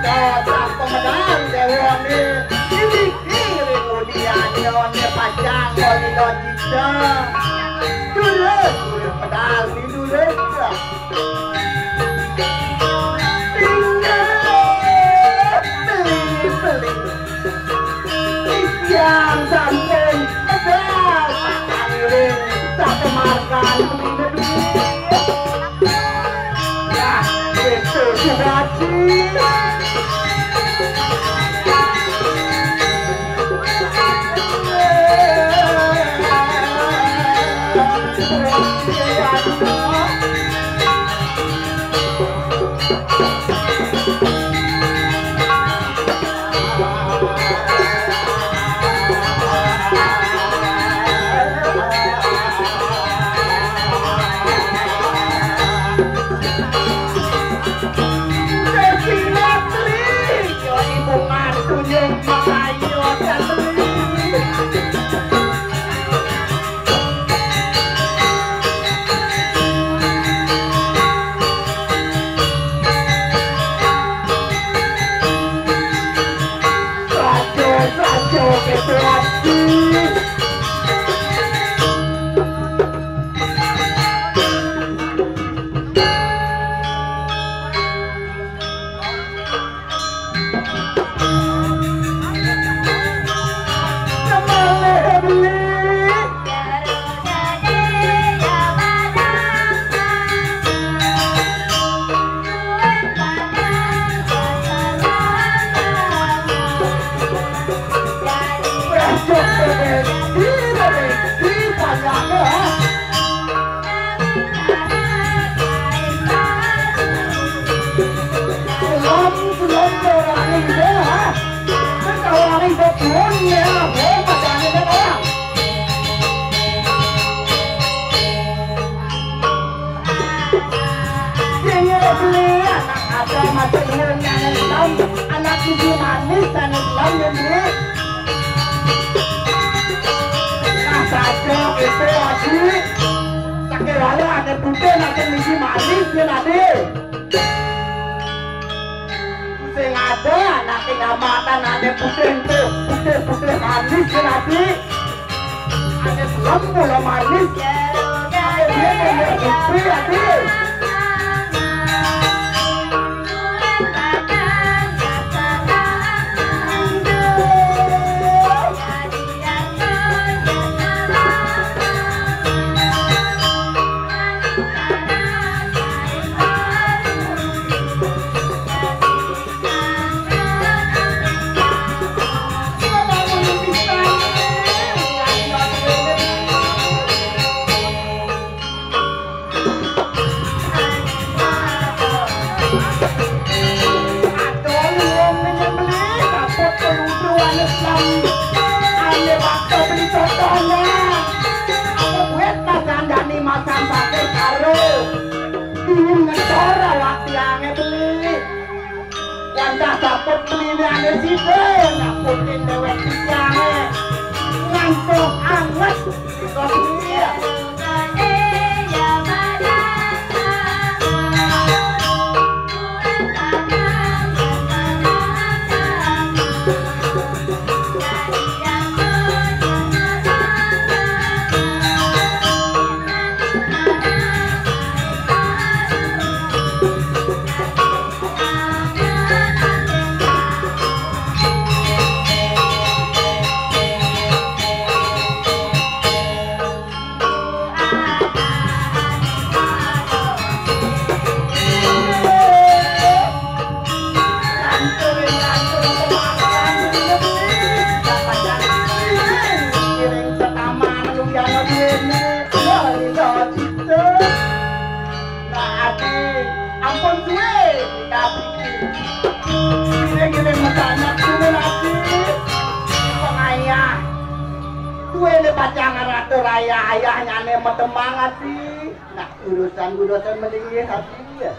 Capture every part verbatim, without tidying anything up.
Sang pemedal dewane, diwikiring udiane, one pacang lilo cita. Durus, durus pedal, durus. Tinggal beli-beli. Titiang sampun medal, ngiring sakemarkan beli-beli. Nah, itu Subadi. Anak ada mata ilmu yang Islam, anak ibu manis dan Islam yang diri. Nah, saja itu lagi. Sakit wala ada putih, nanti misi manis dia nanti. Sing ada anak kiamatan, ane putih tuh, putih-putih manis ya, Nabi. Ane selem mula manis. Ane dia punya bukti, Nabi. Masang pakai karo. Durung ngetara watiange beli. Wantah dapet peliniane sida, naputin dewek tiange. Ngantuk anget. Kok iya? Nah, Adi, ampun suwe, Adi. Ngene-ngene mesanak suwe, Adi. Pengayah. Suwe ne pacang ngatur ayah-ayahnyane metemang, Adi. Nah, urusan-urusan mending ye, Adi, ya.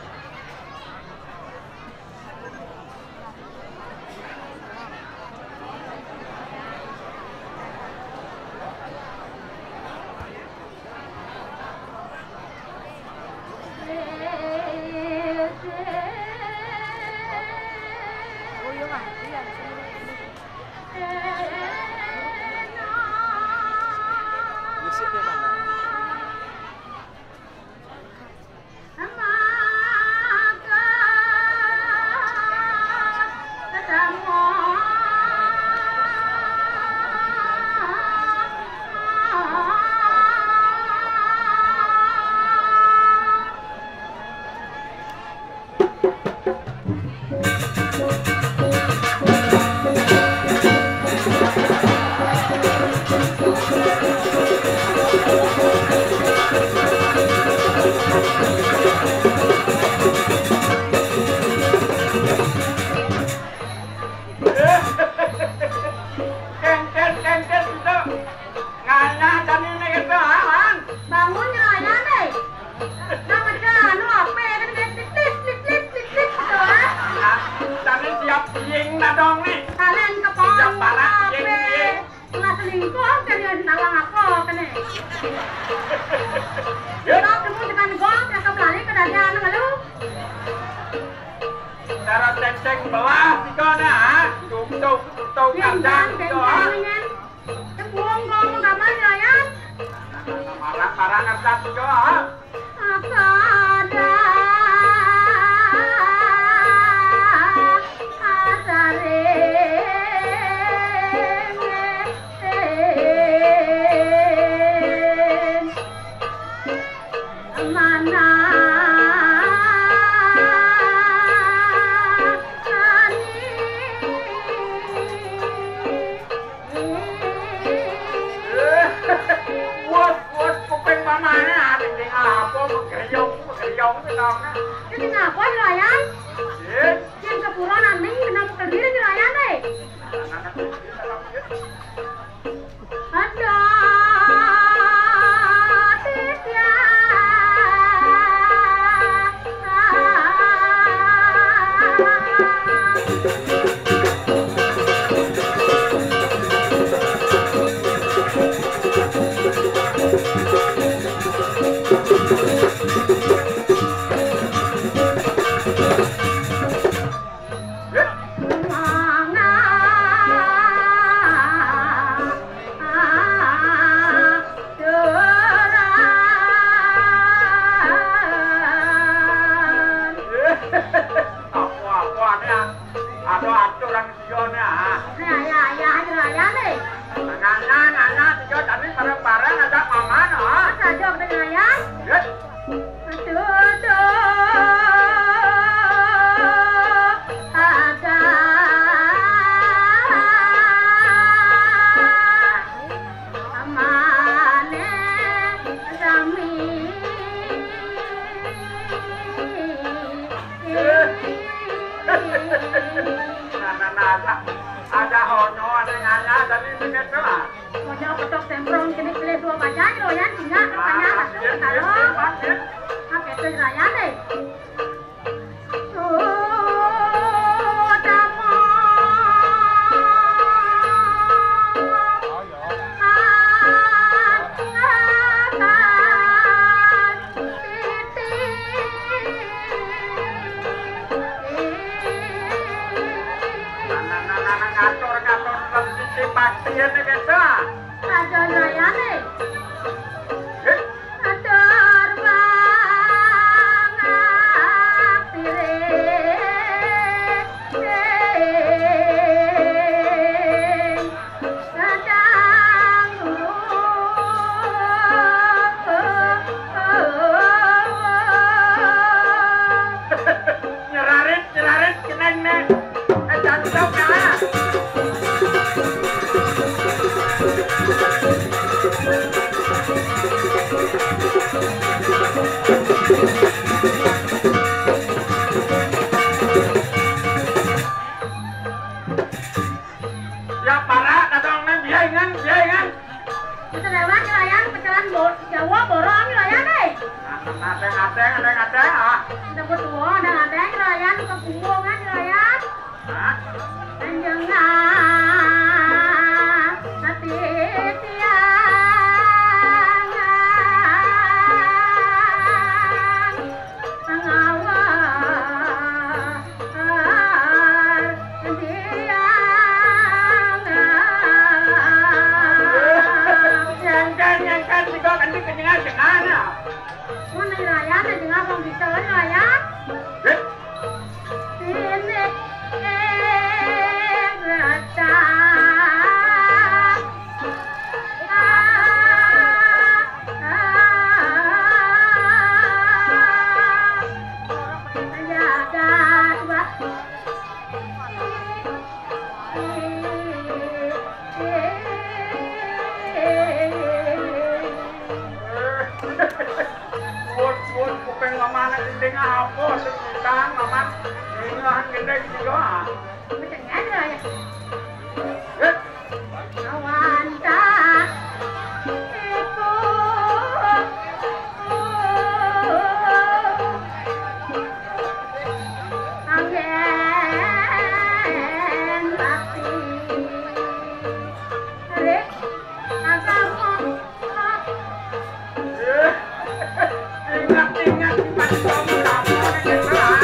Kengkes, kengkes, gitu. Nganyah tadi ini gitu, ha, Wan? Bangun, nyerayam, eh. Nah, pecah, anu, apa ya, kan, kayak tit, tit, tit, tit, tit, tit, gitu, ha? Nah, tadi siap piing dah dong, nih. Kalian ke pohon, siap parak, apa? Piing, piing. Lah selingkuh, kan, ya, nawang apa, kan, eh? Yuk. Kalau ketemu dengan gong, cakep lali, ke dada, anu, lu. Darah cengceng belah, tiga, nah, ha? Tuk, tuk, tuk, kandang, tiga, ha? Yang buang kau menggambar nelayan. Marah-marah ngerti juga. Apa ada asaring mana ani. Wes, wes, kuping pamane, ah, ning apa, megeyong, megeyong, kenapa? Ini ngapa, Jurayan? Eh? Yang kepuran aning, kenapa kediri, Jurayan, eh? Aduh, Tisya. Apa-apa nih, ah. Ada aturan. Iya, nah. Nah, ya, ya, aja lah, ya, nih. Nana, nana, tiga tadi bareng-bareng ajak mama, no. Mas, aja, bener, ya. Yes. Aduh, aduh, ada amane sami. Nah, nah, nah, ada, ada hono, ada nganya, ada ini gitu lah. Hono ketok semprong, kini pilih dua bajai, lo ya, singa, rupanya, nah, satu, iya, kalau. Iya, iya, iya. Nah, gitu, raya deh. Ngatur-ngatur sisi pasien iki, Cak. Aja rayane. Eh? Atur banget piring. Nyerarit, nyerarit, keneng, neng. Eh, jangan jauh, ya. Ya, para, datang, neng, biaingan, biaingan. Pecel lewat, wilayah, pecelan bo-, Jawa, borong, wilayah, deh. Ateng, ateng, ateng, ateng, ah. Udah buat tua, udah ateng, wilayah, ke kumbungan, wilayah. Hah? Panjenengan ati tiang ngawa. Ning sira. Mecengan lho ya. Eh, Awan tak iku anggen bakti. Rek, agama. Eh, ingat-ingat di pasti kamu kamu ini, Bang.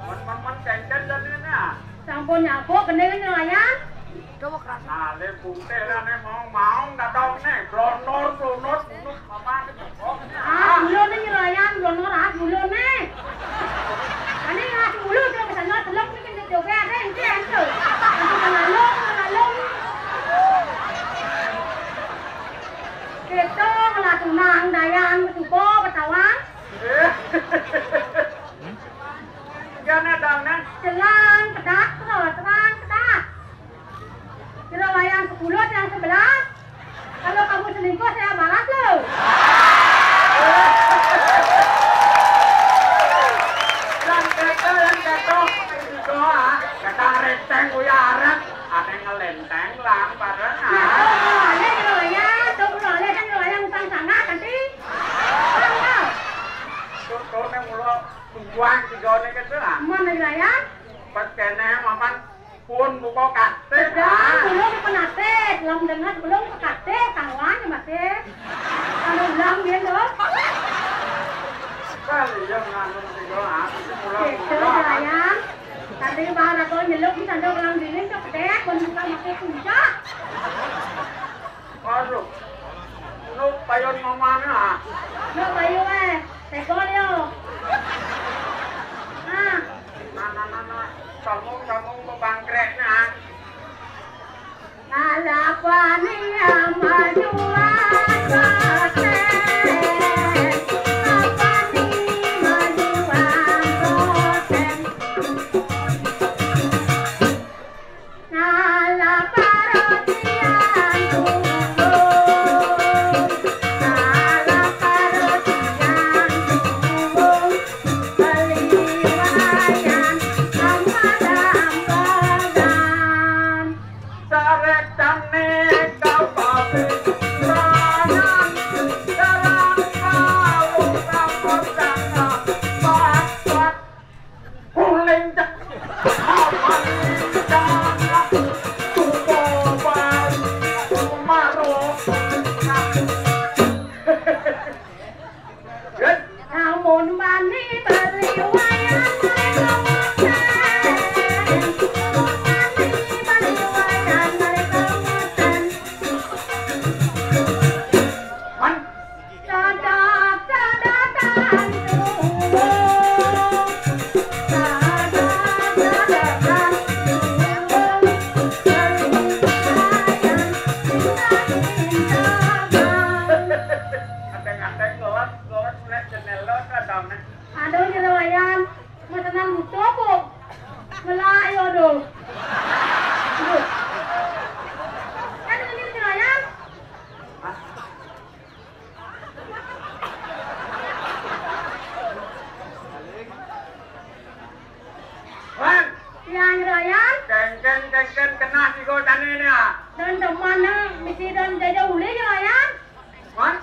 Mon, mon, mon, cengken dan ini, nah. Sampun nyabuk, bener ini, Wayan. Alim putih lah nih, maung-maung, ndak tahu nih, blonor, blonor, blonor, apa nih, kok? Ah, dulu nih, Wayan, blonor, ah, dulu nih. Ini, ah, dulu, terus ke sana, telok nih, kena coba, ada yang keren tuh. Lalu, lalu. Kita ngelah tunang, Dayan, berjumpa, bertawang. Eh. Gana dong, nah. Jelang, kedak, terus, terang, kedak. Kira wayang sepuluh, yang sebelas. Kalau kamu selingkuh, saya balas lo. Lan keto, lan keto. Iku, ah, kadang renteng kuwi arep, ane ngelenteng lang bareng. Nah, ini kira wayang, tuh, kira wayang, kan kira wayang utang sana, nanti. Utang, tuh, tuh, ning mulo tungguan tigane kene, ah. Mana wayang? Pas kene, Maman. Pun buka katik, Sedang ah. Belum penatih, belum dengar, belum pekatik, kawan masih. Kalau ulang dia loh. Kali ya nganu tiga, ah, itu pulang. Gitu, pulang. Sayang. Tadi bahar aku nyeluk di sana ulang dingin, cepet, pun buka masih puncak. Waduh. Nuk payun mamane, ah. Nuk payu, eh. Teko yo. Ah. Nah, nah, nah, nah. Sambung, sambung, kok bangkrek, nah. Nalapani amajuan koten. Lapani majuan koten. Nala parodian tulung, nala parodian tulung, beli wayan sama dampegan. Sarek tane kapapi tangan, dalam kalung kamu tangan, pas-pas. Kuning cek. Awan cek. Tupo bal. Maro. Namun mani bali wayan mereka makan. Mani bali wayan mereka makan. Man. Kadang-kadang gawat, gawat, mulai jendela, kadang. Aduh, nyelayan. Makanan butuh, Bu. Melak, ya, aduh. Aduh. Kan ini nyelayan. Wan. Yang Ryan. Dengken, dengken, kena tiga tani ini, ah. Dan teman, eh, mesti dan jaja uli, Ryan. Wan.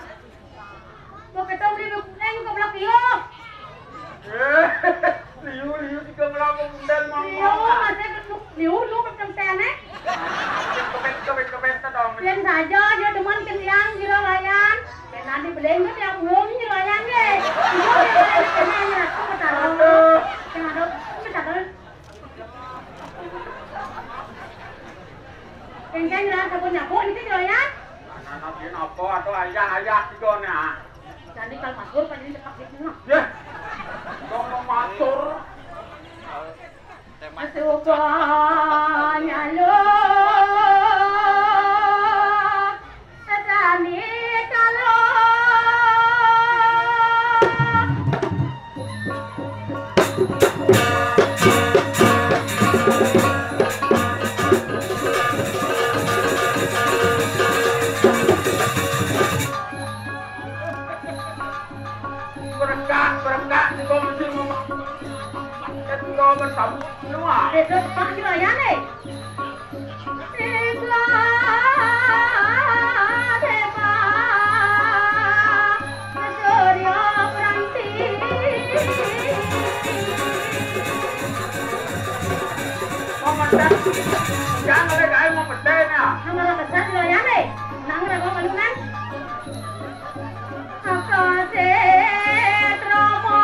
Kok kita beli kuning, kok belak iyo. Eh, liu, liu, tiga belas bundel, Mang. Liu, masih kena liu, lu macam tene. Kepet, kepet, kepet, dong. Yang saja, dia demen ke tiang, jero layan. Kena dibeleng tu tiang ulun, jero layan, ye. Itu yang lain, kena yang aku, ketaruh. Aduh. Kena ada, ketaruh. Kengkeng lah, sabun nyapu, ini jero layan. Anak-anak ini apa? Atau ayah, ayah, tiga ni, ah. Jadi kalau masuk, kan ini cepat gitu, nah. Ya. Dong, mau masuk. Masuk, nyaluk. Sedani kalau. Wis tau nuwun. Wis tepak iki lho, Yan, eh. Sing tepak Surya Pranti. Mau medhek. Jangan oleh gawe mau medhek, ya. Nang ora kesat lho, Yan, eh. Nang ora kok ngono, Nan. Akasit Rama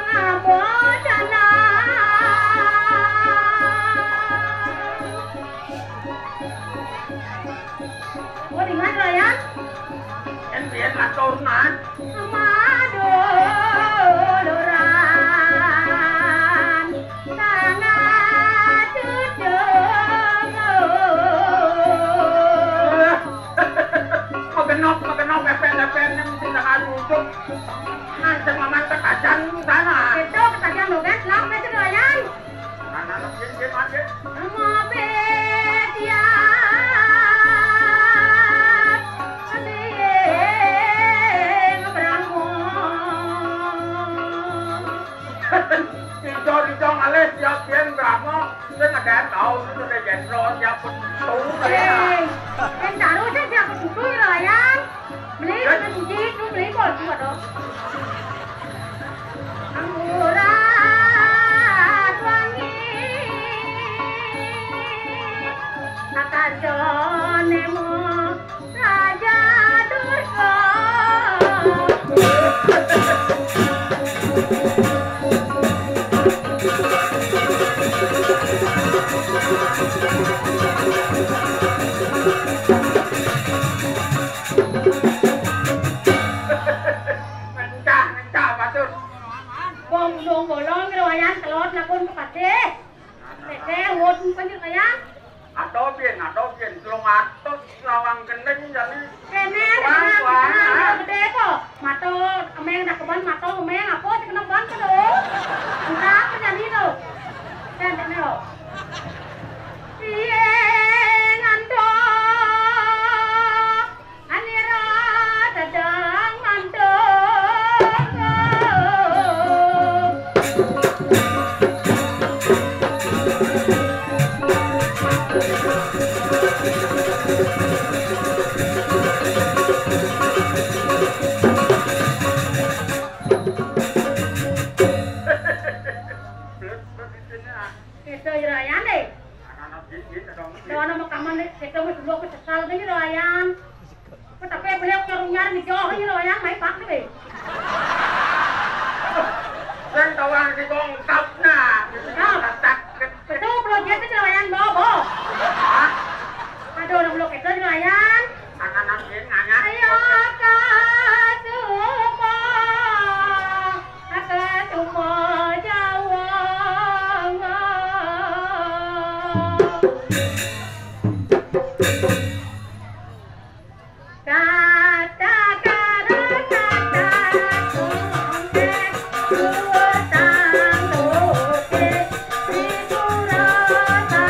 ngabocana. Oh, di mana, Yan? Yen biyen matur, Mas. Maduluran. Sangat cucung. Megenok, megenok, pepet-pepet, ning sing tengah cucung. Nah, sing maman ketajan sana. Itu ketajan lho, guys. Lah, wis itu, Yan. Nah, nah, nah, yen, yen, yen. Sama betiap. Sing berangkat. Ijo-ijo ngalih siap yen ngramo, sing ngedek tau sudah yen ro siap pun sudah. Eh, yang taruh sih siap pun sudah ya, Yan. Beli, beli, beli, beli, beli, beli, beli. Anggurat wangi, kata Jonemo. Raja Durga. Mencah, mencah, Batur. Wong ulung bolong, ngeroyan telot, lakon kepatih. Tete, wot, panjenengan. Ato piye, ato piye, telung atus lawang gending jane. Kene, wah, wah, wah, gede kok. Mato, emeng dak keban, mato, emeng, apa sing kena ban to? Entah apa jadi to. Kan, kan, yo. Piye ngantuk. Anira dadang mandung. Itu irayane. Dono makaman nek kita wis dulu kesesal iki lho, Ayan. Kok tapi beliau nyar-nyar nih, jauh ini lho, Ayan, main pak nih. Sing tawang di kongkap nah. Nah. Betul, belum jadi lho, Ayan, bawa, bawa. Hah? Aduh, udah belum kita lho, Ayan. Anak-anak ini nanya. Ayo, Kak, semua. Kata cuma Jawa. Kata kara kata kungke, utang luke, di pura kata.